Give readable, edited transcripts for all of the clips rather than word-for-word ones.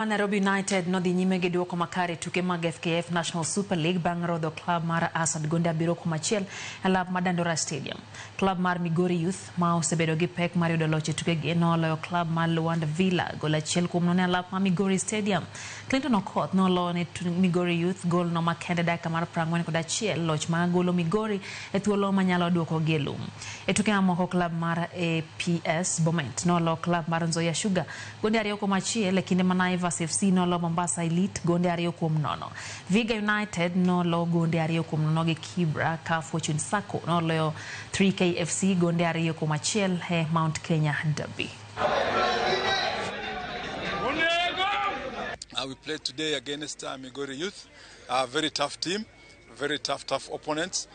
Nairobi United nodhi nyime gi duoko makare e tuke mag FKF National Super League bang' rodho klab mar Asad gonde 7-1 e lap mar Dandora Stadium. Klab mar Migori Youth ma osebedo gi pek mar yudo loch e tukegi noloyo klab mar Luanda Villa gol 1-0 e lap mar Migori Stadium. Clinton Okoth noloyo ne Migori Youth gol no makende dakika mar 41, loch ma golo Migori e thuolo manyalo duoko gi e lum. E tuke mamoko, klab mar APS Bomet noloyo klab mar Nzoia Sugar gonde 2-1 e kinde ma Naivas FC nolo Mombasa Elite gonde 2-0. Vihiga United nolo gonde 2-0 gi Kibra ka Fortune Sacco noloyo 3K FC gonde 2-1 e Mount Kenya Derby. We played today against Migori Youth, a very tough team, very tough opponents.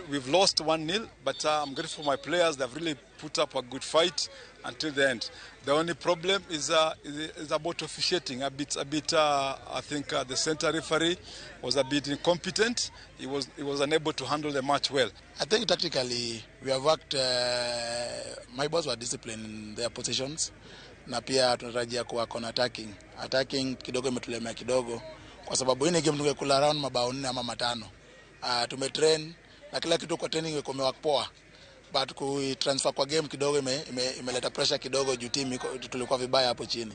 We've lost 1-0, but I'm grateful for my players. They've really put up a good fight until the end. The only problem is about officiating. I think the center referee was a bit incompetent. He was unable to handle the match well. I think tactically we have worked. My boys were disciplined in their positions, na pia tunatarajia kuwa on attacking. Attacking kidogo imetulemea kidogo kwa sababu hii ni game tungekula around mabao 4 ama 5. Tumetrain na kila kitu kwa training imework poa, but kui transfer kwa game kidogo imeleta pressure kidogo juu team tulikuwa vibaya hapo chini.